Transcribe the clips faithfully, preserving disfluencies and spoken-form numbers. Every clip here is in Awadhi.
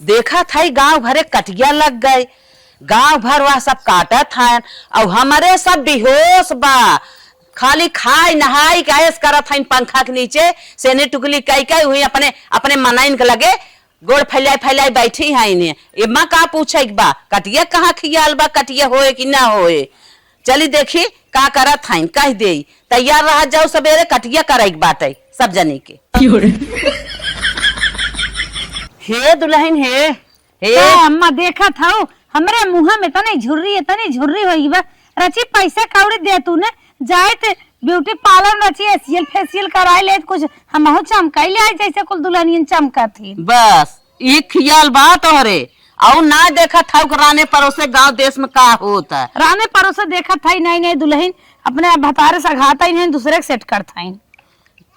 देखत हई गाँव भरे कटिया लग गए, गाँव भर वह सब काटत हन, अउ हमरे सब बेहोश बा, खाली खाई नहाई के ऐश करत हइन पंखा के नीचे, सेने टुकली कई कई हुई अपने, अपने मनइन के लगे गोड़ फैलाई फैलाई बैठी हइन। एमा का पूछे के बा, कटिया कहाँ खियाल बा, कटिया होए कि ना होए? चली देखी का करत हइन, कह देई, तैयार रह जाओ, सबेरे कटिया करे के बाटे सब जनी के। हे दुल्हन हे, हे। का अम्मा देखत हऊ, हमरे मुँह में तनी झुर्री, तनी झुर्री होई बा। रची पैसा कौड़ी दे तू ने, जाइत beauty parlour रची facial facial कराई लेत, कुछ हमहू चमकाई ले आई, जैसे कुल दुल्हनियन चमकत ही। बस ई खियाल बा तोहरे, अउ ना देखत हऊ कि राने परोसे गाँव देश में का होत है। राने परोसे देखत हई, नहीं, नहीं दुल्हन, अपने भतारे सघात ही नहीं, दूसरे के set करत हई।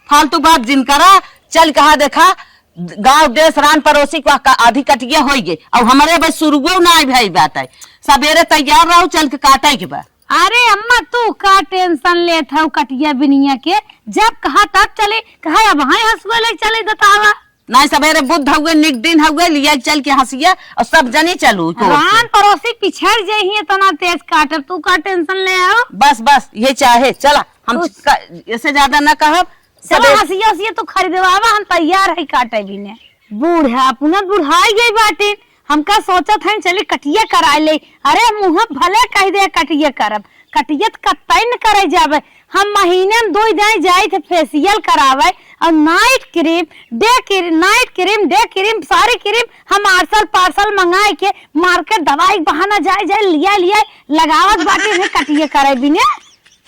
फालतू बात जिन करा, चल कहा देखा, गाँव देश रान परोसी को का आधी कटिया होई गई, अउ हमरे बस शुरुओ ना आई भाई बात है। सबेरे तैयार रहो, चल के काटे के बा। अरे अम्मा, तू का tension लेत हऊ कटिया बिनिया के? जब कहा तब चली, कहा अब हाय हंसुआ ले चली दतावा। नाहीं, सबेरे बुध हउए, निक दिन हउए, लिया चल के हंसिया अउ सब जनी चलू। रान परोसी पिछड़ जाई ही, इतना तेज काटब, तू का tension ले आओ? बस, बस, ये चाहे, चला, हम कुछ का, इससे ज्यादा ना कहब। चला, सबेरे हंसिया, हंसिया तू खरीदवावा, हम तैयार है काटे बिने। बूढ़ा अपना बुढ़ाई गई बाटिन, हमका सोचत हन चली कटिया कराए ले। अरे मुँह भले कह दे कटिया करब, कटिया त कतई न करे जाबे। हम महीने में दो दाई जाइत है facial करावे अउर night cream, day cream, night cream, day cream, सारी cream हम आर्सल पार्सल मंगाए के market दवाई के बहाना जाए जाए लिया लिया लगावत बाटे है कटिया करे बिने।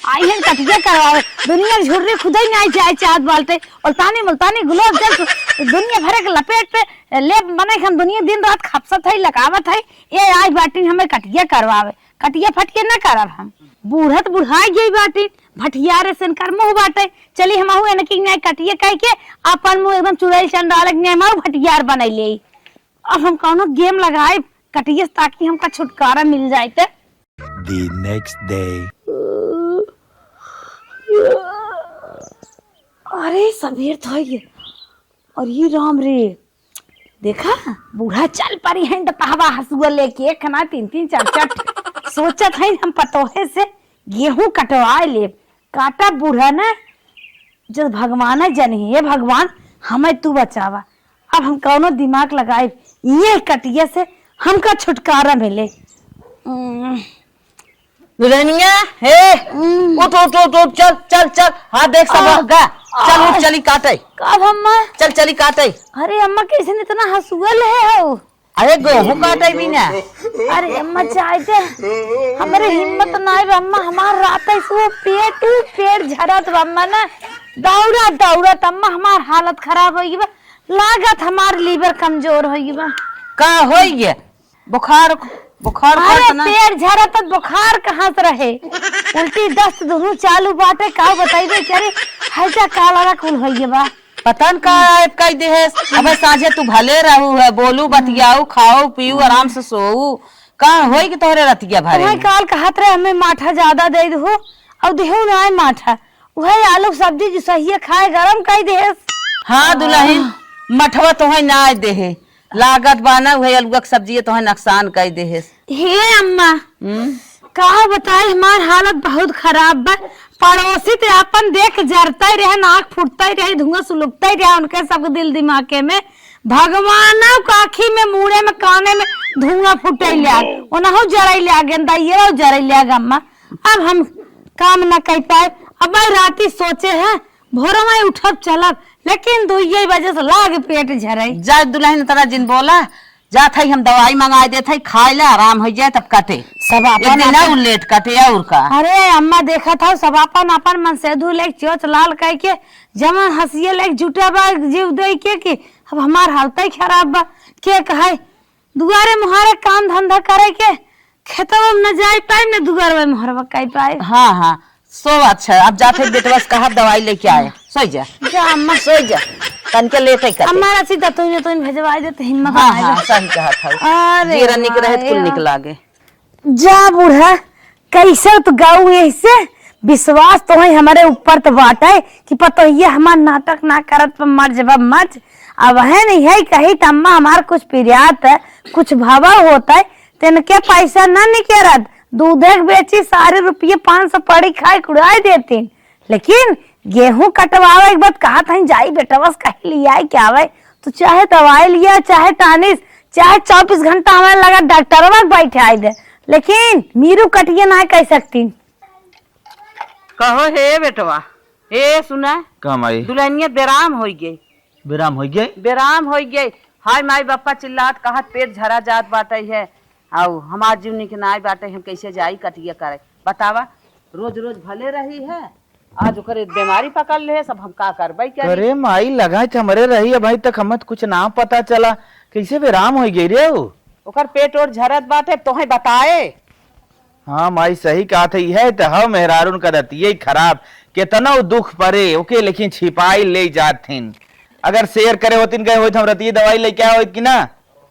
आई है कटिया करवावे, दुनिया के झुर्री खुदई नाई जाए चाहत बाटे। मुल्तानी, मुल्तानी गुलाब जल दुनिया भरे के लपेट पे लेप बने के हम दुनिया दिन रात खपसत है, लगावत है। ये आई बाटिन हमें कटिया करवावे, कटिया फटिया न करब हम। बूढ़त बुढ़ाई गई बाटिन, भटियारे से इनकर मुँह बाटे। चली हमहू इनकी नाई कटिया कह के अपन मुँह एकदम चुड़ैल चंडाल के नाई हमहू भटियार बनाई ले। अब हम कौनो game लगाए कटिया से, ताकि हमका छुटकारा मिल जाए ते। The next day। अरे सबेर तो है ये। अरे राम रे, देखा बूढ़ा चल परी है तो पहवा हसुआ लेके एक ना तीन तीन चार चार सोचत है हम पतोहे से गेहूं कटवाए ले। काटा बूढ़ा ना, जब भगवान है जनी, हे भगवान हमें तू बचावा। अब हम कौनो दिमाग लगाए, ये कटिया से हमका छुटकारा मिले। उम। दुल्हनिया, हे, उम। उठ, उठ, उठ, उठ, चल, चल, चल। हाँ, देख सब आह, गा। चल, उठ, आह। चली काटे। कब अम्मा? चल, चली काटे। अरे अम्मा, कैसे इतना हंसुआ ले हो? अरे, गेहूं काटे भी ना। अरे अम्मा, चाहते हमरे हिम्मत नाई बा अम्मा, हमार रात है सो पेट, ऊ पेट झरत बा अम्मा ना। दौड़ा, दौड़ा त अम्मा हमार हालत खराब होई बा। लागत हमार liver कमजोर होई बा। का होई गे? बुखार, बुखार अरे, होत ना? पेट झरत त बुखार कहाँ से रहे? उल्टी दस्त दुनू चालू बाटे, का बताइबे करे? हैजा काला कुल होई बा। पता न का ऐप कई देहेस। अबे साँझे तू भले रहू है, बोलू, बतियाऊ, खाऊ, पीऊ, आराम से सोऊ। का होई कि तोहरे रतिया भरे वही में? काल कहत रहे, "हमें माठा ज्यादा दे दहो, और देहू ना आए माठा। वही आलू के सब्जी जो सहिए खाए, गरम कई देहेस।" हाँ, दुल्हन, मठवा तोहे ना आए देहे। लागत बा ना, उहे अलुआ के सब्जी तोहे नुकसान कई देहेस। हे अम्मा, हम्म? का बताई, हमार हालत बहुत खराब बा। पड़ोसी ते आपन देख जरते रहे, नाक फूटते रहे, धुआं सुलगते रहे, उनके सब दिल दिमागे में भगवानों के आँखी में, मूड़े में, काने में धुआं फूटे लाग, ओनहु जरई लाग, दाइयो जरई लाग अम्मा। अब हम काम ना कर पाए। अब भाई राती सोचे हैं, भोरवा उठब चलब, लेकिन दुइये बजे से लाग पेट झरई। जा दुल्हन, तरा जिन बोला, जात हई हम दवाई मंगाए देत हई, खाए ले आराम हो जाए तब कटे। सब एक आपन दिन आपन और लेट कटे और का। अरे अम्मा देखत हौ सब आपन आपन मन से धू ले चोच लाल कह के जवन हंसिए ले जुटा बा जीव दे के कि अब हमार हालत ही खराब बा। के कहे दुआरे मुहारे काम धंधा करे के खेतवा में न जाए पाए न दुआरवा मुहरवा कह पाए। हाँ, हाँ, सो अच्छा, अब जात है बेटवा से कहा दवाई लेके आए, सो जा। जा अम्मा। सो जा, तनके लेटे कर। अम्मा राशि दतुइन दतुइन भेजवाए देते हिम्मत हाँ, आए हाँ, दे। सही कहत हौ। अरे जीरा निक रहे त कुल माया। निक लागे। जा बूढ़ा, कैसे तो गाऊ ऐसे विश्वास तो है हमारे ऊपर तो बाटे कि पतोहिया हमार नाटक ना करत पर मर जबा मच। अब है नहीं है कही त अम्मा हमार कुछ पिरियात है, कुछ भवा होत है, तिनके पैसा न निकेरत, दूधे के बेची सारे रुपये पाँच सौ पड़ी खाए के उड़ाए देतीन। लेकिन गेहूं कटवावे के बाद कहत हई, "जाई बेटवा से कहीं लियाई के आवे।" तो चाहे दवाई लिया, चाहे टानिस, चाहे चौबीस घंटा हमारे लगा डॉक्टरवा के बैठाई दे, लेकिन मीरू कटिया ना कह सकती। कहो हे बेटवा, हे सुना, का माई? दुल्हनिया बेराम होई गई। बेराम होई गई? बेराम होई गई। हाय माई बापा चिल्लात कहत पेट झरा जात बाटे है। आउ हमार जीव निक नाई बाटे, हम कैसे जाई कटिया करे? बतावा, रोज रोज भले रही है, आज ओकरे बीमारी पकड़ ले, सब हम का करबै करी? अरे माई, लगाई त हमरे रही, अबहीं तक हमें त कुछ ना पता चला, कैसे बेराम होई गई रे उ? ओकर पेट ओट झरत बाटे, तोहे बताए। हाँ माई, सही कहत है, इहे त हव मेहरारून का दतिये खराब, केतनो दुख परे ओके लेकिन छिपाई ले जात हिन। अगर शेयर करे होतिन, गए होइत हम रतिये दवाई लेके आए होइत कि ना?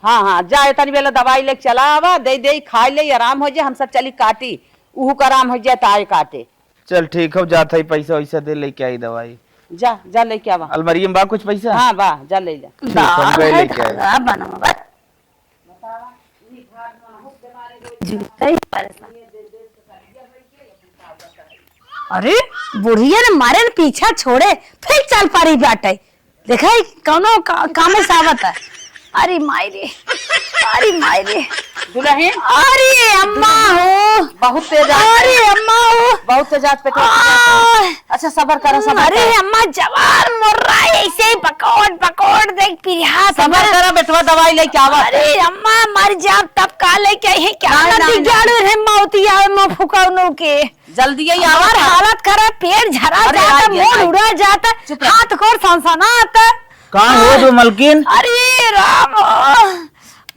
हाँ, हाँ, जा, एतनी बेला दवाई लेके चला आवा, दे दे, खाई ले, आराम हो जाए, हम सब चली काटी, उहू का आराम हो जाए, ताए काटे। चल ठीक हो, जात है, पैसा वैसा दे लेके आई दवाई। जा, जा लेके आवा। अलमारी में बा कुछ पैसा? हाँ, बा, जा ले जा। ठीक, हम गए लेके आए। अरे, बुढ़िया ने मारे न पीछा छोड़े, फिर चल पड़ी बाटे। देखा, ई कौनो का-, कामे से आवत है। अरे माई रे, अरे माई रे। दुल्हन। अरे अम्मा हो। बहुत तेज आत है। अरे अम्मा हो। बहुत तेज आत पेट में। आह। अच्छा, सबर करा, सबर अरे करा। अम्मा, जवान मुर्रा ऐसे ही पकौड़, पकौड़ देख पिरियात सबर हमारा। करा बेटवा, दवाई लेके आवा। अरे अम्मा, मर जाब तब का लेके आई है? क्या नहीं, ना नहीं, दिगाड़ू नहीं। रे मौती आवे, मुँह फुकौनो के। जल्दी ही आवा हमार था। हालत खराब, पेट झरा अरे, जाता, आई है, मुंह आई। उड़ा जाता, चुप रह। हाथ गोड़ सनसनाता। का हो हाँ। गो मलकिन? अरे राम,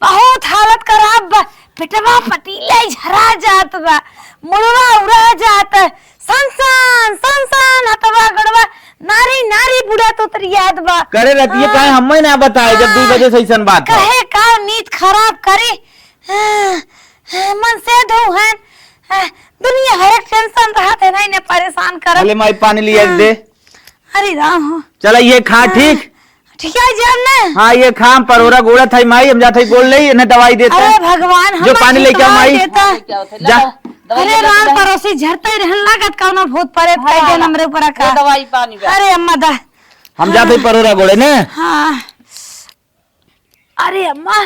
बहुत हालत खराब बा। पेटवा पतीला ही झरा जात बा, मुड़वा उड़ा जात, सनसन, सनसन, हथवा गड़वा, नारी, नारी बुढ़ा तो तरियात बा। करे रहती है, हाँ। काहे हमें ना बताए जब दू बजे से ऐसन बात है? कहे का नींद खराब करे। हाँ, हाँ, मन से धो है। हाँ, दुनिया भर के टेंशन रहत है, नहीं ने परेशान करत। अरे माई, पानी लिया के हाँ। दे। अरे राम हो। चला ये खा, हाँ। ठीक? ठीक है, जाब ना। हाँ, ये खा, हम परोरा गोड़ा था माई, हम जाते गोड़ ले, इन्हें दवाई देते अरे हैं। भगवान, जो हमार पानी लेके आओ दवाई माई। देता। क्या होता है? जा। ला, दवाई अरे ले लो, राम दवाई। पड़ोसी झरते रहन लागत, कौनो भूत प्रेत हाँ, कह दे ला। हमरे ऊपर का। ये दवाई पानी बा। अरे अम्मा दा। हम जाते हाँ। परोरा गोड़े ने। हाँ। अरे अम्मा,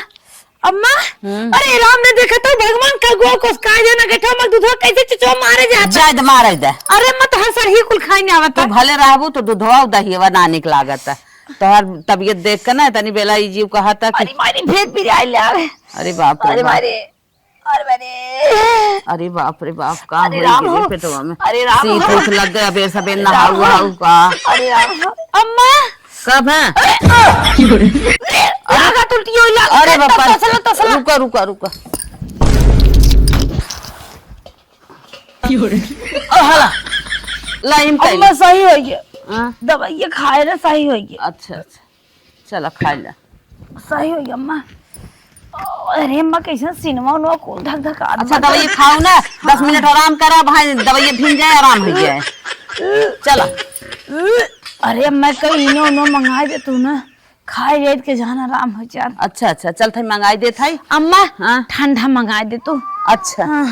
अम्मा, हम्म। अरे राम ने देखा तो भगवान का गुआ कोस काय देना के ठमक दूधवा कैसे चिचवा मारे जाता। जाए दे, मारे दे। अरे अम्मा, तोहर सरही कुल खाई नहीं आवता। तू भले रहबू तो दूधवा दहियवा ना निक लागता। तोहर तबीयत देख के ना तनी बेला ई जीव कहा था कि अरे मारी भेद भी आइल यार। अरे बाप रे अरे बाप। मारे, अरे मारे। अरे बाप रे बाप, का अरे होई राम गिरे हो। पेटवा में? अरे राम सीत हो। उत लग गया, बेर सबेर राम नहाऊ हो। हाऊ का? अरे राम हो। अम्मा। कब है? अरे, अरे, लागत उल्टी होई, लागत। अरे बाप रे। तसला, तसला। रुका, रुका, रुका। ओ, हला। ला, इम अम्मा, कइले। सही होई गया। हाँ। दवाई ये खाए रे, सही होई गया। अच्छा, अच्छा। चला, खाई ला। सही होई गया, अम्मा। अरे अम्मा, कैसन सिनवा उनवा कुल धक धक आत अच्छा, बा। दवाई खाऊ ना, दस मिनट आराम करा, भाई, दवाई भीन जाए, आराम हो जाए। चला। अरे अम्मा, कहीं इनो उनो मंगाई दे तू ना। खाए जाइत के जान आराम हो जात। अच्छा, अच्छा, चल थाई मंगाई देत हई। अम्मा, हाँ। ठंडा मंगाई दे तू। अच्छा। हाँ,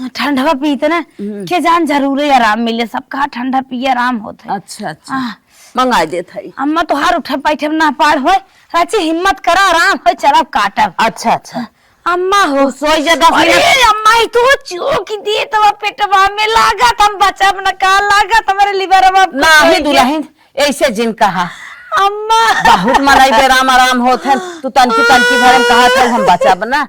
हाँ, ठंडवा पीते ना, हम्म। के जान जरूरे आराम मिले, सब कहा ठंडा पिए आराम होत है। अच्छा, अच्छा। हाँ। मंगाई देत हई। अम्मा तोहार उठब बैठब ना पार होय, राची हिम्मत करा, आराम होय, चलब काटब। अच्छा, अच्छा। अम्मा हो। तू सोई जा दस अरे मिनट। अम्मा, ई तो चोक देत बा पेटवा में, लागत हम बचब न का, लागत हमरे लिवरवा नहीं दुल्हन, ऐसे जिन कहा। अम्मा। बहुत मनई बेराम आराम होत है, तू तनकी तनकी भरम कहा था हम बचब ना।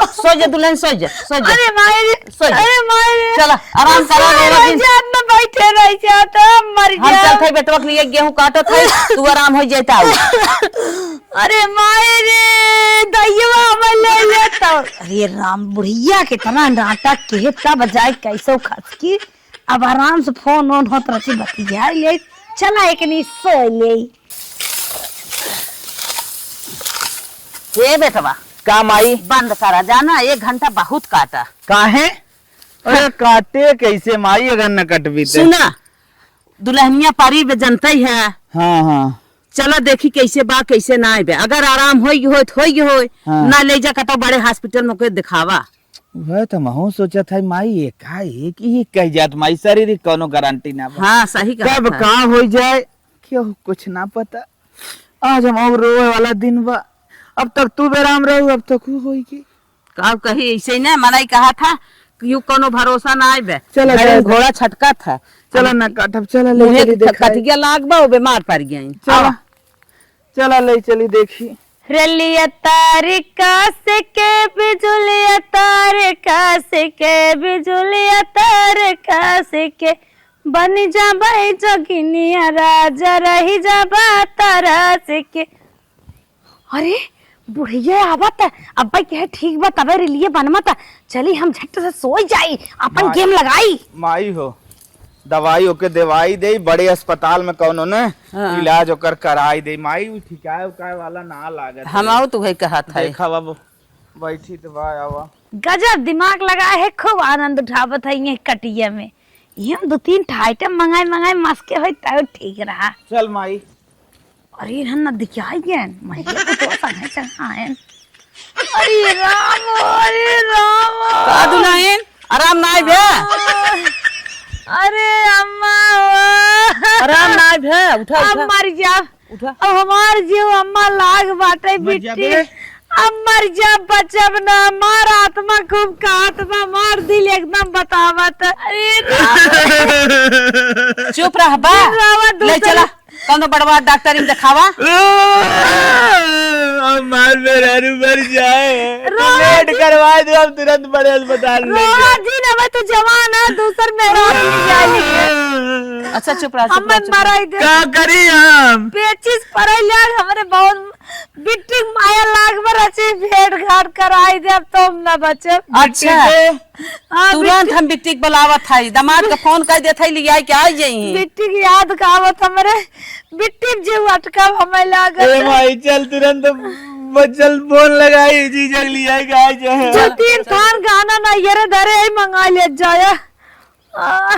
सो जा दुल्हन, सो जा, सो जा। अरे माई रे, सो जा। अरे माई रे। चला, आराम करा, सो रोवा जा, जिन। जात में बैठे रह जात, हम मर हम जाब। चलत है बेटवा के लिए गेहूं काटत है, तू आराम हो जाता। अरे माई रे, दैयवा हमर ले लेता। अरे राम, बुढ़िया कितना नाटक के, तब जाए कैसो खसकी। अब आराम से फोन ओन होत रहती, बतिया ले। चला, एक नी सो ले। ए बेटवा। का माई? बंद करा, जाना, एक घंटा बहुत काटा। काहे? अरे, काटे कैसे माई, अगर न कटबी ते? सुना, दुल्हनिया परी बे जनते है। हाँ, हाँ। चला देखी कैसे बा, कैसे नाहीं बे। अगर आराम होई होई त होई होई, हाँ। ना ले जा कतौ बड़े hospital में कोई दिखावा। वह तो महू सोचत है माई, एकाएक ई कह जात माई, शरीर की कौनो गारंटी ना बा। हाँ, सही कहत है। कब का होई जाए, केहू कुछ ना पता। आज हम और रोवे वाला दिन बा। अब तक तू बेराम रहू, अब तक ऊ होई की। का कही, ऐसे ही ना मनई कहा था कि यू कौनो भरोसा ना आइबे। चला, घरे चला, में घोड़ा छटका था। चला अब ना काटब, चला ले मुँहे चली क-, देखाई। कटिया लाग बा, वो बीमार पड़ गई। चला, आवा। चला ले चली देखी। रेलिया तार कास के, बिजुलिया तार कास के, बिजुलिया तार कास के, बन जाबे जोगिनिया राजा, रही जाबा तरस के। अरे, बुढ़िया आवत, अब्बे कहे ठीक बा, तबे रिलिये बनमत। चली हम झट से सोई जाई, अपन माई, game लगाई। माई हो, दवाई ओके देवाई दे, बड़े अस्पताल में कौनो ने हाँ। इलाज ओकर कराई दे। माई, उ ठिकाए उकाए वाला ना लागत हम है। आऊ तुहे कहत है। देखा बाबू, बैठी तो बा, आवा। गजब दिमाग लगा है, खूब आनंद उठावत है ये कटिया में। ये हम दो तीन ठा item मंगाए, मंगाए मस्के होई तब ठीक रहा। चल माई। अरे, इन्हन न दिखाई गए, महिला को तो संगे चढ़ाएन। अरे राम, अरे राम। का दुल्हन, आराम नाई भे? अरे अम्मा, आराम नाई भे? उठा, अब उठा। मर जा। उठा। अब हमार जीव अम्मा लाग बाटे मर जा बिट्टी। बे। अब मर जा, बचब ना, हमार आत्मा खूब कात बा, हमार दिल एकदम बतावत। अरे राम। चुप रह बा। चुप रह बा, ले दूसरा चला। कौनो बड़वा डॉक्टर में देखावा। हमार मेहरारू मर जाए। रो तू लेट जी। करवा दो, हम तुरंत बड़े अस्पताल में लेके। रो जी, ना मैं तो जवान है, दूसर मेहरारू ले जाए। अच्छा, चुप रह, चुप रह, हमें चुप रह। मराई दे। का करी हम? पेचिस पड़े लाग, हमरे बहुत बिट्टी माया लाग में रची भेंट घाट कराई दे, अब तो हम ना बचब। अच्छा। बिट्टी को हाँ, तुरंत बिट्टी। हम बिट्टी के बुलावत हई, दामाद के फोन कर देत हई, लियाई के आई जइहीं। बिट्टी की याद का आवत हमरे, बिट्टी में जीव अटका हमें लागत। ए माई, चल तुरंत, ब-, चल फोन लगाई, जीजा के लियाई के आई जाए। दो तीन थान गाना ना ये रे धरे ही मंगा ले जाया। आ।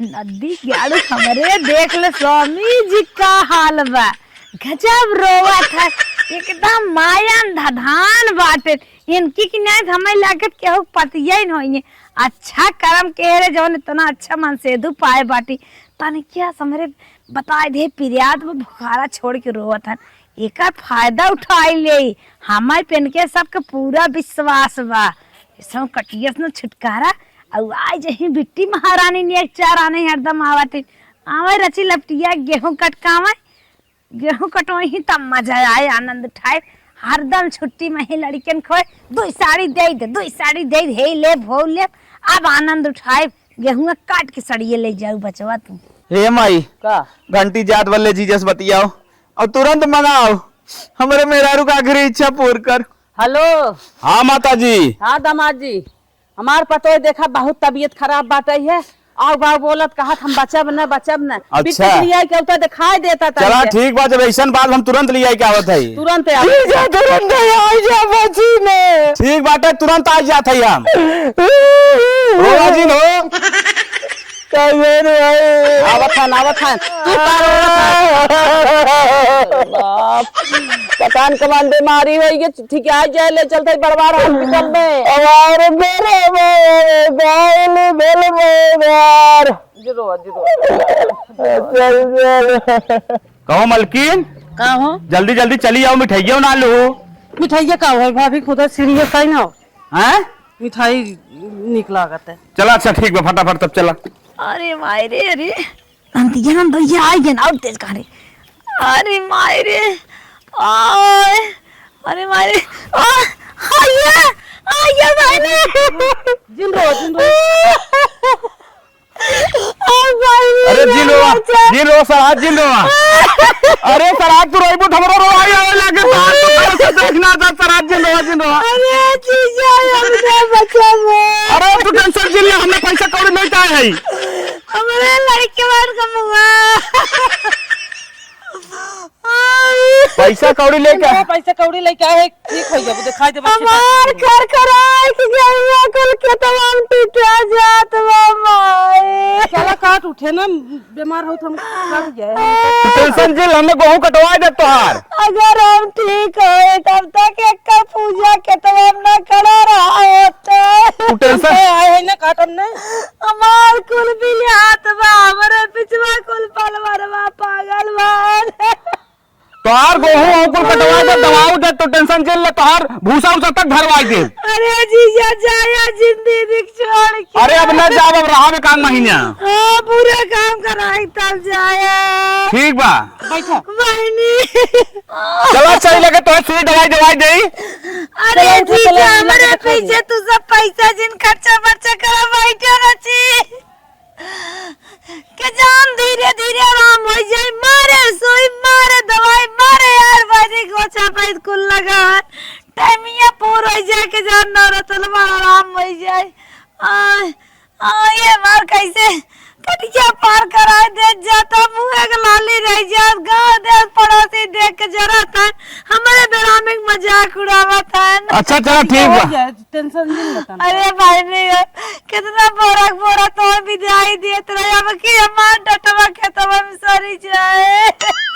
नदी गाड़ू हमरे देख ले स्वामी जी का हाल बा। गजब रोवत है, एकदम मायन धधान बाटे। इनकी की नहीं हमें लागत केहू पतिया ही नहीं है। अच्छा करम के रे जौन इतना अच्छा मनसेधु पाए बाटी। तनी क्या समरे बताए दे पिरियात में भुखारा छोड़ के रोवत है। एकर फायदा उठाई ले। हमार पेन के सबके पूरा विश्वास बा। ऐसा कटियस न छुटकारा। अउ आज ही बिट्टी महारानी ने एक चार आने हरदम आवत है। आवे रची लपटिया गेहूं कटकावे। गेहूं कटवाई ही तब मजा आए, आनंद उठाए। हरदम छुट्टी में ही लड़कन खोए, "दुई साड़ी दे दे, दुई साड़ी दे दे, हे ले, भो ले।" अब आनंद उठाए, गेहूं काट के सड़िए ले जाऊ बचवा तू। हे माई, का? घंटी जात बल्ले जीजस बतियाओ। और तुरंत मंगाओ, हमरे मेहरारू का आखिरी इच्छा पूर कर। हेलो। हाँ माता जी। हाँ दामाद जी, हमार पतोह देखा बहुत तबीयत खराब बाटे है, आउ बाउ बोलत कहत हम बचब न, बचब न। अच्छा। बिट्टी के लिए के उतर दिखाई देता चला तनी के। ठीक बा, जब ऐसन बात हम तुरंत लियाई के आवत है। तुरंत आ। ठीक है, तुरंत आ जा बची में। ठीक बाटे, तुरंत आ जात है हम। रोवा जिन हो। कैसे रे भाई? आवत हन, आवत हन। तू का रो रहा था? बाप, पता न कमान बीमारी होई, ये ठीक आ जाए, ले चलते बड़वार hospital में। अरे मेरे में गायल भेल में यार। जी रोवा, जी रोवा। चल, चल। कहो मलकिन। का हो? जल्दी, जल्दी चली आओ, मिठाइया ना लो। मिठाइया का हो भाभी, खुदा serious है ना। हैं? मिठाई निक लागत है। चला, अच्छा, ठीक बा, फटाफट तब चला। अरे माई रे, अरे। नंदिया, नंदिया, आई गन, और तेज कहाँ रे? अरे माई रे, आय, अरे माई रे, आ, आइया, आइया माई रे। जिन रो, जिन रो। अरे जिन रोवा, जिन रोवा, सरहद जिन रोवा। अरे सरहद तू रोइबू, हमरो रोवाई आवे लागे, सरहद तू कैसे देखना था, सरहद जिन रोवा, जिन रोवा। अरे जीजा, हमने बचाओ। अरे तू tension जिन ले, हमने पैसा कौड़ी नहीं चाहे है। हमारे लड़के मार का मुआ। पैसा कौड़ी लेके इनका पैसा कौड़ी लेके आए, ठीक हो जाबू, दिखाई देबू, अच्छे हमार बात। खरखराए के गेहुआ कुल खेतवा में टूटा जात बा माई। चला काट उठे ना, बीमार हो तो हम काट जाए। तू टेंशन झेल, हमने गेहूं कटवा दे तोहार। अगर हम ठीक होए तब तक एकर पूजा खेतवा में ना करा रहा होता। तू टेंशन आए है ना काटम ना। हमार कुल बिलियात बा, हमरे पिछवा कुल पलवरवा पागल बा। तोहार गेहूं और कुल कटवा दे, दवाऊ दे, तो टेंशन झेल ले, तोहार भूसा उसा तक भरवाई दे। अरे जीजा, जाया जिंदगी छोड़ के। अरे अब न जाब, अब रहा एक आध महीना। हाँ, पूरा काम कराई तब जाया। ठीक बा। बैठा। बहनी। चला, सही लगे तो सुई दवाई दवाई दे। अरे चला, उठा, जीजा, चला, हमरे चला, चला। पीछे तू सब पैसा जिन खर्चा बर्चा करा बैठा रची। के जान धीरे धीरे आराम हो जाए, मारे सुई, मारे दवाई, मारे यार, बाजी गोछा पैद कुल लगा। टाइमिया पूर हो जाए के जान नौरतन मार आराम हो जाए। आ, आ, ये मार कैसे कटिया पार कराए दे जाता, मुँह एक लाली रह जात, गाँव देश पड़ोसी देख के जरा था, हमारे बेरामी के मजाक उड़ावत है। अच्छा, चला, ठीक बा। हो जाए, टेंशन नहीं लेता ना। अरे भाई, नहीं है, कितना बोरा के बोरा तो विदाई देत रहे, अब की हमार डटवा खेतवा में सरी जाए।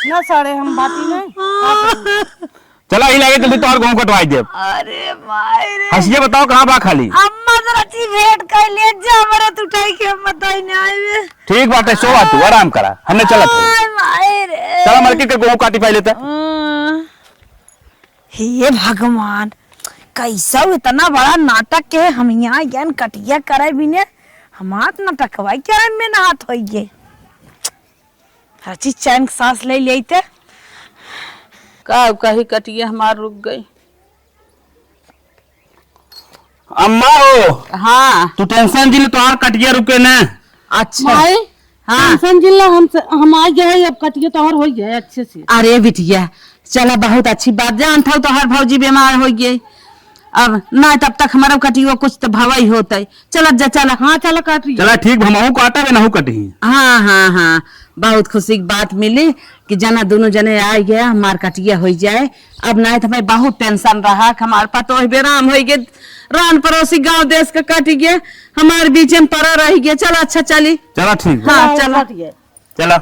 ना सड़े, हम बाटी नहीं। चला, ही लागे जल्दी तोहार गेहूं कटवाई देब। अरे माई रे। हंसिया बताओ, कहाँ बा खाली? अम्मा जरा ची भेंट कर ले जा, मरत उठाई के हम बताई नहीं आए। ठीक बाटे, सोवा तू, आराम करा, हमने चलत हई। आय माई रे। चला, मार्केट के गेहूं काटी पाई लेता। हाँ। हे भगवान, कैसा इतना बड़ा नाटक के हम यहाँ ज्ञान कटिया करे बिने, हमार नाटकवा करे में ना हाथ होइए। रची चैन के सांस ले लेते। का कही, कटिया हमार रुक गई। अम्मा हो। हाँ। तू टेंशन जिन ले, तोहार कटिया रुके ना। अच्छा। माई, हाँ। टेंशन जिन ले, हम, हम आ गए हैं, अब कटिया तोहार हो गया है अच्छे से। अरे बिटिया, चला, बहुत अच्छी बात। जानत हौ तोहार भौजी बीमार हो गई, अब ना तब तक हमारा कटियो कुछ तो भवाई होता है। चलत जा, चला। हाँ, चला काट रही। चला ठीक, हमहू काटब, नहू कटही। हाँ, हाँ, हाँ, बहुत खुशी की बात मिली कि जना दोनों जने आ गया, हमार कटिया हो जाए। अब ना तो हमें बहुत टेंशन रहा कि हमार पतोह बेराम हो गए, रान पड़ोसी गांव देश का कट गया, हमार बीच में पड़ा रह गया। चला, अच्छा चली। चला ठीक बा। हाँ, हाँ, चला। काट गया। चला।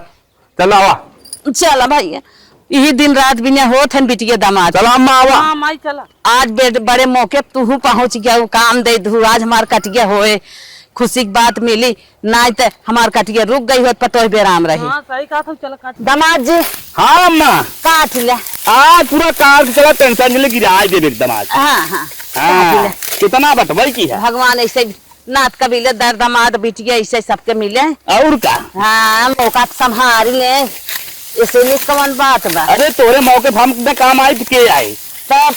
चला आवा। चला भैया, यही दिन रात बिना होत हन बिटिया दामाद। चला अम्मा आवा। हाँ माई चला। आज बे-, बड़े मौके तुहू पहुँच गया, वो काम दे दू, आज हमार कटिया होए, खुशी की बात मिली, नाई ते हमार कटिया रुक गई होत, पतोह बेराम रही। हाँ सही कहा था, चला काट। दामाद जी। हाँ अम्मा। काट ले। आज पूरा काट के चला, टेंशन नहीं ले, गिराए देबे एकदम आज। हाँ, हाँ। हाँ, काट ले। कितना बटवाई की है। भगवान ऐसे नात कबीले दर दमाद बिटिया ऐसे सबके मिले। और का? हाँ, मौका तो संभाल ले। ऐसे नहीं कौन बात बा? अरे तोरे मौके पे हम अपने काम आई तो के आई? तब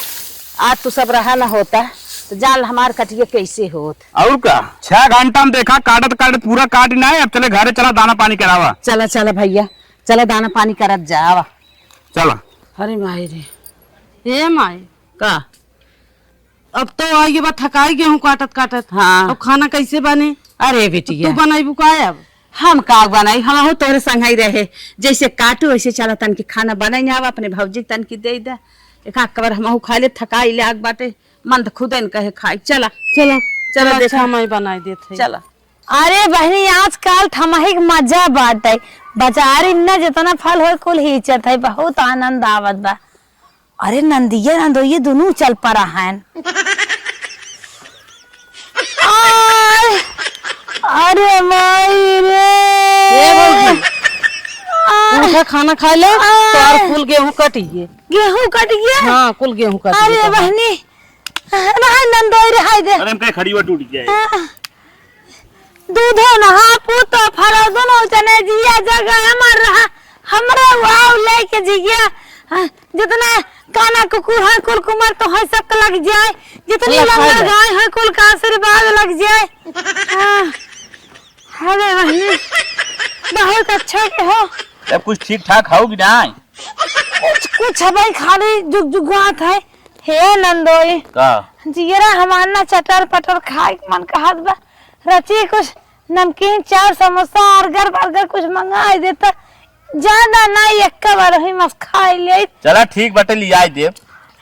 आज तू सब रहा ना होता तो जान हमार कटिया कैसे होत। और का? छह घंटा में देखा काटत काटत पूरा काट ना है। अब चले घरे चला दाना पानी करावा। चला, चला भैया, चला दाना पानी करत जावा। चला। अरे माई रे, ए माई। का? अब तो आई के बाद थकाई गेहूं काटत काटत। हाँ। अब खाना कैसे बने? अरे बिटिया। तू बनाइबू का अब? हम का बनाई, हमहू तोहरे संग ही रहे, जैसे काटू वैसे चला, तनकी खाना बनाई ना, अब अपने भौजी तनकी दे दे, एक आध कबर हमहू खा ले, थकाई लाग बाटे, मन तो खुदे न कहे खाई। चला। चला। चला, अच्छा, देखा। मैं बनाई देत है। चला। अरे बहनी, आजकल थमही के मजा बाटे, बाजारी में ना जितना फल होए कुल हीचत है, बहुत आनंद आवत बा। अरे नंदिया नंदोइये दुनू चल पड़ा हन। आय, अरे माई रे। ए भौजी, आय। उठा खाना खा ले, आय। तोहार कुल गेहूं कट गए। गेहूं कट गए? हाँ, कुल गेहूं कट गए अरे तोहार। बहनी, रहा नंदोई रहा दे। अरे हम कहे खड़ी हुआ टूट गया है। हाँ। दूधो नहा पूतो फरो दोनों जने जिया जगह हमर रहा, हमरे वाव लेके जिया। हाँ, जितना काना कुकुर है कुल कुमार तो है सबके लग जाए, जितनी लंगा गाय है कुल का आशीर्वाद लग जाए। हाँ, अरे बहनी, बहुत अच्छा के हो। अब कुछ ठीक ठाक हो कि नहीं? कुछ, कुछ है भाई, खाली जुगजुगात है। हे नंदोई, का? जियरा हमार ना चटर पटर खाए के मन कहत बा। रची कुछ नमकीन, चाट, समोसा, अर्गर बर्गर कुछ मंगाई देता। ज्यादा ना, एक बार ही मस खाई ले। चला ठीक बाटे, लियाई देब।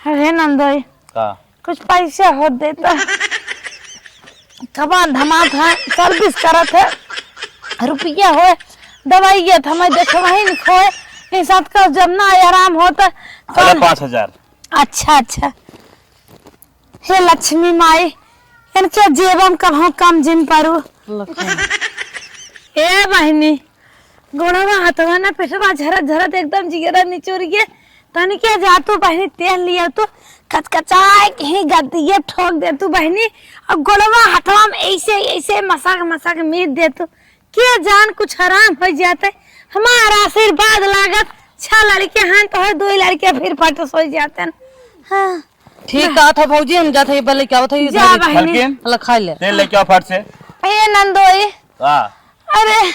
अरे नंदोई, का? कुछ पैसा हो देता। कबाड़ धमात है, सर्विस करत है, रुपया होए, दवाई ये था, मैं देखो वहीं लिखो है, ये साथ का जब ना आराम होता। चला कौन? पाँच हजार। अच्छा, अच्छा। हे लक्ष्मी माई, इनके जेबम कभो कम जिन पारू। लक्ष्मी। ए बहिनी, गोड़वा हथवा ना पेटवा झरत झरत एकदम जिगरा निचोर गे। तनिके जा तू बहिनी तेल लिया तू, कचकचाए के ही गद्दिये ठोक दे तू बहिनी। और गोड़वा हथवा में ऐसे ऐसे मसक मसक मीत दे तू। के जान कुछ आराम हो जाते। हमारा आशीर्वाद लागत, छह लड़के हैं तो है, दो ही लड़के फिर फटस हो जाते हैं। हाँ। ठीक कहा था भौजी, हम जाते हैं, पहले क्या होता है, जा इधर ही बहिनी। हल्के? पहले खा ले। तेल लेके आओ फट से। ए नंदोई। हाँ। अरे,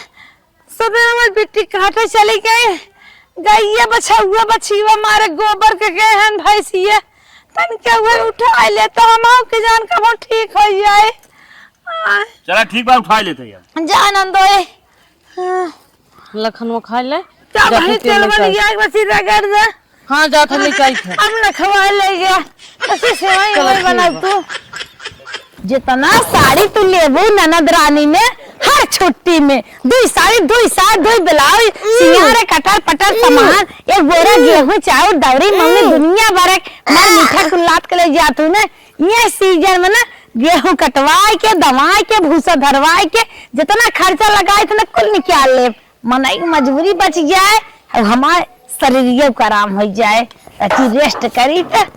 सुबह हमार बिट्टी काटे चली गई। गइया बछउआ बछीवा मारे गोबर के गए हन भैंसिया। तनिका उहे उठाए ले तो हम के जान कबो ठीक हो जाए। आ। चला ठीक बा, उठाए लेते हैं हम। जा नंदोई। हाँ। लखनवा खा ले। जा जा भाई, तू तेल तेल बन लेके आ। गया, एक बार सीधा कर दे। हाँ, जा था लेके आई थे। अब न खवा ले गया। ऐसे सेवई चलो, वेवई ठीक बना बा। तू। जितना साड़ी तू लेबू ननद रानी में, हर छुट्टी में दुई साड़ी, दुई साड़ी, दुई ब्लाउज, सिंगार, कटर पटर सामान, एक बोरा गेहूं, चाउर, दौरी, मम्मी दुनिया भर के माल मीठा कुल्लात के ले जातू ने। ये सीजन में ना गेहूं कटवाए के, दवाए के, भूसा धरवाए के, जितना खर्चा लगाए थे ना कुल निकाल ले। मनई के मजबूरी बच जाए और हमार शरीरियो के आराम हो जाए, ताकि रेस्ट करी त।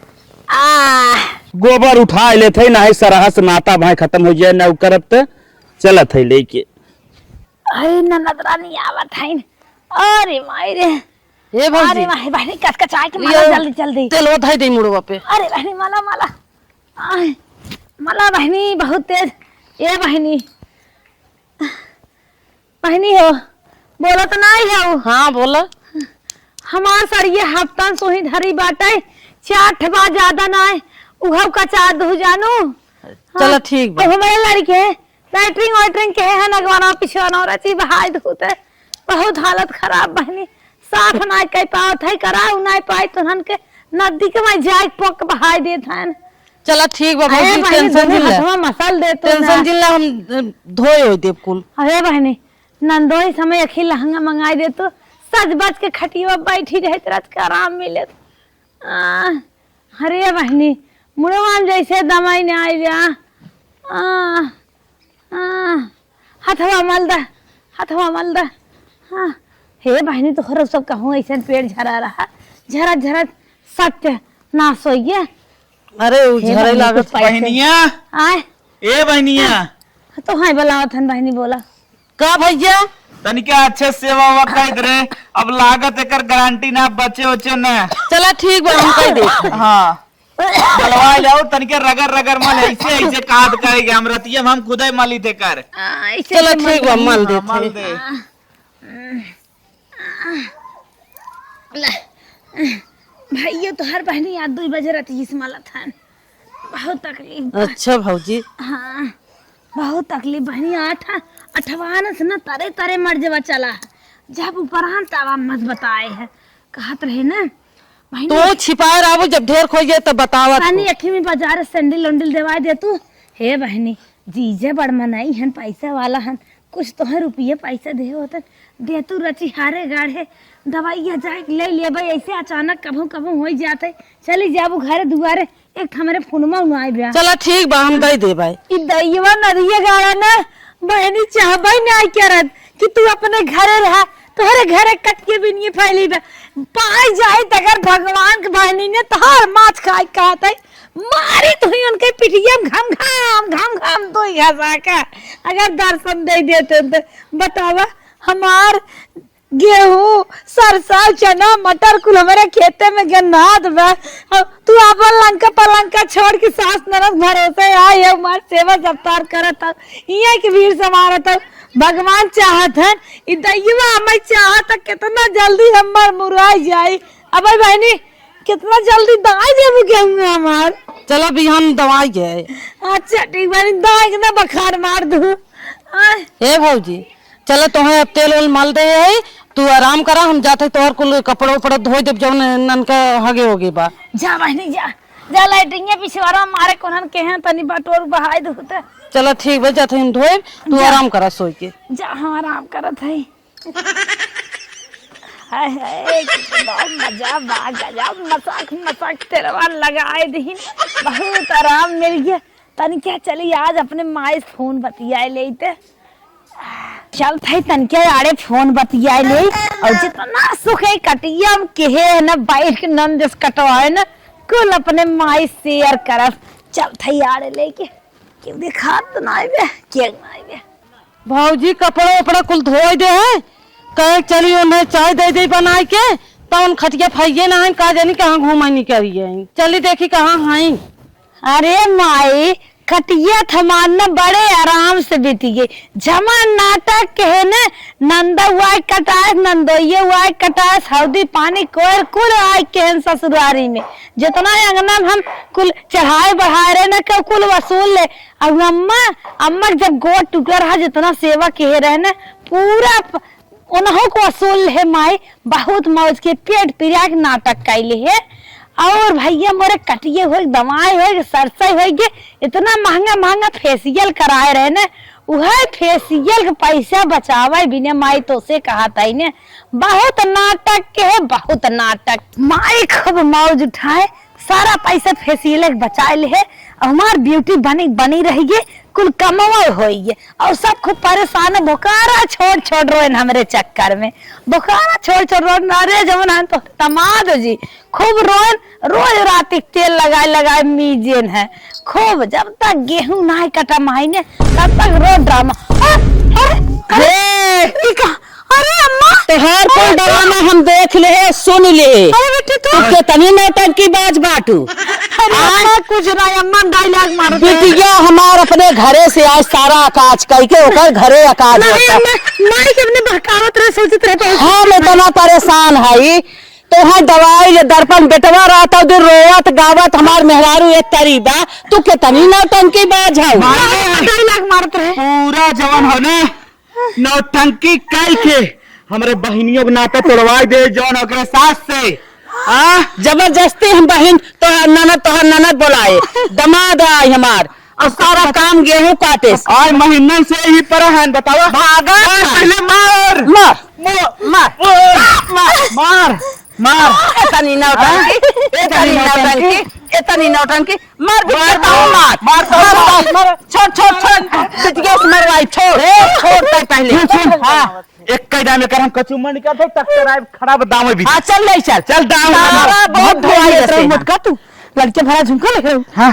आ। गोबर उठा लेत है, ना है सरहस नाता भाई खत्म हो जाए, ना उ करब त चलत है लेके। अरे ननद रानी आवत है। अरे माई रे। ए भौजी। अरे माई, बहिनी कचकचाए के ये माला जल्दी जल्दी। तेल वो धई दे मुड़वा पे। अरे बहिनी माला माला। आय, माला बहिनी बहुत तेज। ए बहिनी। बहिनी हो, बोलत नाई हऊ। हाँ, बोला। हमार सड़िया हफ्तन सोही धरी बाटे, चार ठे बा, ज्यादा नाई, उहव कचार दू जानू। चला, हाँ, ठीक बा। अब हमारे लड़के लैट्रिन वैट्रिन के है, नगवाना पिछवाना रची बहाई धोते, बहुत हालत खराब बहिनी, साफ नाई कई पावत है, कराऊ नाई पाई, तो उन्हन के नदी के में जाए पक बहाई देत हन। चला ठीक बा अरे भौजी, बहिनी, टेंशन दोनों जिन ला। हथवा मसल दे तू टेंशन ना। जिन ला, हम, अ, धोए हो देब कुल। अरे बहिनी, नंदोई समय अखी लहंगा मंगाई दे तू, सज बज के खटिया बैठी रहे, रात के आराम मिले। आ, अरे बहिनी, मुड़वा में जैसे दमाई ने आई जा। आ, आ, हथवा मल दा, हथवा मल दा। हाँ, हे बहिनी, तोहरा सब कहूँ ऐसे पेट झरा रहा, झरत झरत सत्य नाश हो गया। अरे, उ हे झरे बहिनी, लागत कुछ पैसे। बहिनिया। आय। ए बहिनिया। तो हाँ, बुलावत हन बहिनी, बोला। का भैया? तनिका अच्छे सेवा वेवा कर दे रे। अब लागत एकर गारंटी ना, बचे उचे ना। चला ठीक बा, हम कह दे। हाँ। मलवा जाओ, तनिके रगड़ रगड़ मल, ऐसे ऐसे काद करेगे, हम रतिया में हम खुदे मली थे कर। आ, ऐसे चलो ऐसे ठीक बा, मल मल दे। हाँ, मल दे। ला, भैया तोहर बहिनी आज दो बजे रतिया से मलत हन। बहुत तकलीफ बा। अच्छा भौजी। हाँ, बहुत तकलीफ बहिनी। आठ, अठवान से ना तरे तरे मर जवा चला। जब ऊपर आन तब मत बताए है। कहत रहे ना, बहिनी। तो छिपाए रहबो, जब ढेर खोई जाए तब बतावत तनी हो। अखी में बाजार से सैंडल उंडल देवाए दे तू। हे बहिनी, जीजे बड़ मनई हन, पैसा वाला हन, कुछ तोहे रुपये पैसा दे होतन, दे तू रचिहारे गाढ़े, दवाइया जाए के ले लेबै, ऐसे अचानक कभू कभू होई जाते, चली जाबू घरे दुआरे, एक ठमरे फोनमा उनाए ब्या। चला ठीक बा, हम दे देबै। ई दैयवा नदिया गाड़ा ना, बहिनी चाहबै ना करत कि तू अपने घरे रहा, तोहरे घरे कटिए बिनिए फैली बा। पाई जाई त अगर भगवान के बहिनी ने तोहार माछ खाए कहत है, मारी तुही उनके पिठिया में घम घम, घम घम दोई घसा के अगर दर्शन दे देते तो बतावा, हमार गेहूं, सरसा, चना, मटर कुल हमारे खेते में गन्नात बा। अब तू आपन लंका पलंका छोड़ के सास ननद भरोसे आई है, हमार सेवा सत्कार करत हऊ। इहाँ के भीड़ संभारत हऊ। भगवान चाहत हन, ई दैयवा हमें चाहत है, कितना जल्दी हमार मुराई जाई। अबे बहिनी, कितना जल्दी दवाई देबू गेहूं हमार? चलो बिहान दवाई है। अच्छा ठीक बा, दवाई के ना बखार मार दू। आय। ए भौजी, चलो तोहे अब तेल वेल मल दे है, तू आराम करा, हम जात है तोहर कुल कपड़ा उपड़ा धोइ देब, जौन ननका हगे होगे बा। जा बहिनी जा, जा लैट्रिनिया पिछवारा मारे कोनन के हैं, तनी बटोर बहाई दू त। चला ठीक बा, जात है हम धोइब, तू जा। आराम करा सोइ के। जा, हम आराम करत है। हाय, हाय, एकदम मजा बा, गजब मसक, मसक तेरवा लगाए दीन। बहुत आराम मिल गया। तनिके चली आज अपने माई से फोन बतियाए लेइत। चलत है तनिके आड़े फोन बतियाए ले। और जितना सुख है कटिया में केहे है ना, बैठ के नंद से कटवाए ना, कुल अपने माई से share करब। चलत है आड़े लेके। केहू देखात तो नाई बे, केहू नाई बे। भौजी कपड़ा उपड़ा कुल धोइ दे है, कहे चली उन्हें चाय दे दे बनाइ के, तउन खटिया फइये ना है, का जानी कहाँ घूमे निकरी है। चली देखी कहाँ है। अरे माई, कटिया थमान न बड़े आराम से बीती गई। जमा नाटक के है न, नंदा उआय कटाए, नंदोइये उआय कटाए, हौदी पानी कोयर कुल आय के है ससुरारी में। जितना अंगना में हम कुल चढ़ाए बढ़ाए रहे न, के कुल वसूल ले। अब अम्मा, अम्मा के जब गोड़ टुकड़ा रहा, जितना सेवा किहे रहे न, पूरा प-, उन्हों को वसूल है माई, बहुत मौज के पेट पिरिया के नाटक कैले है। और भैया मोरे कटिए होई, दवाई होई, सरसई होई के इतना महंगा महंगा facial कराए रहे न, उहे facial के पैसा बचावे बिने माई तो से कहा ताई ने। बहुत नाटक के है, बहुत नाटक। माई खूब मौज उठाए, सारा पैसा facial के बचाए ले है। और हमार beauty बनी, बनी रही है, कुल कमवा होई है। और सब खूब परेशान है, बोकारा छोड़ छोड़ रोएन हमरे चक्कर में, बोकारा छोड़ छोड़ रोएन। अरे जवन हम तो दमाद जी खूब रोएन, रोज रात के तेल लगाए लगाए मीजेन है खूब। जब तक गेहूं ना कटा माई ने तब तक रोज drama। अरे, अरे, अरे, हे! ई का? अरे अम्मा! तोहार कुल अरे! Drama हम देख ले, सुन ले। अरे बेटी तू! तू केतनी नौटंकी बाज बाटू। अरे आ? अम्मा, कुछ ना, अम्मा dialogue मारत है। बिटिया हमार अपने घरे से आज सारा अकाज कइके ओकर घरे अकाज नहीं होता। अम्मा, माई के अपने बहकावत रहे, सोचत रहे तो हम इतना परेशान हई, तोहार दवाई ले दर्पण बेटवा रहता, जो रोवत गावत हमार मेहरारू एक तरी बा, तू केतनी नौटंकी बाज हऊ। माई! अम्मा dialogue मारत रहे। पूरा जवन हो ना, नौटंकी कइके हमरे बहिनियों के नाता तोड़वाई दे, जौन ओकरे सास से। आ? जबरदस्ती हम बहिन, तोहार ननद, तोहार ननद बोलाए, दमाद आए हमार, और सारा काम गेहूं काटे। आज महीनन से ही पर है, बतावा। भागा। मार, पहले मार। मार। मार। मार। मार। मार। मार। एतनी नौटंकी, हाँ? एतनी एतनी नौटंकी। नौटंकी, एतनी नौटंकी। मार, मार, बिटिया, मार, मार। मार, मार, मार, मार। मार। छोड़, छोड़, छोड़। बिटिया से मरवाई, छोड़। ए, छोड़ तै पहले। सुन, सुन। हाँ। एक कई दाम एकर हम कचुम्बर निकाल दे, टक्कर आए, खड़ा दाम भी। हाँ, चल ले, चल। चल, दाम सारा बहुत धोआई इतना जैसे। मोटका तू, लड़के भरा झुमका लेके। हाँ।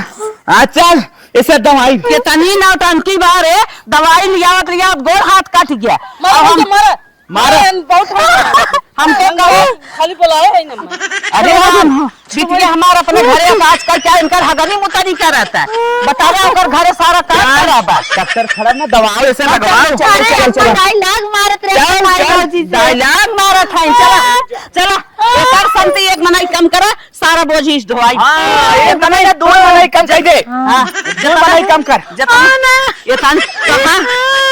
हाँ, चल, इसे दवाई। केतनी नौटंकी बा रे, दवाई लियावत, लियावत गोड़ हाथ कट गया। मार, अब हम मार। मार। मार, बहुत मार। हमके कहो। खाली बुलाए है नंबर। अरे राम, बिटिया हमार अपने घरे अकाज कइके इनकर हगरी मुतरी करत है। बतावा ओकर घरे सारा काम करा बा। चक्कर खड़ा ना दबाओ, इसे लगवाओ। चल, चल, चल, चल। Dialogue मारत रहे चल, हमारे चल, भौजी से। Dialogue मारत है, चला, चला। एकर संती एक मनई कम करा, सारा बोझ इस ढोआई। हाँ, एक मनई, दो मनई कम कर दे। हाँ। दो मनई कम कर। जतन, हाँ ना। ये तन कहाँ,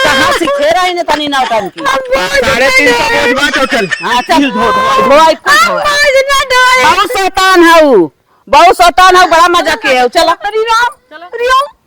कहाँ सीखे रहे ने तनी नौटंकी? अब बोझ साढ़े तीन सौ बोझ बाटो, चल। हाँ, चल। ढो, ढो, ढोआई, कुल ढोआई। बहुत शैतान है ऊ, बहुत शैतान है, बड़ा मजा के है, चला। हरी राम, हरी राम।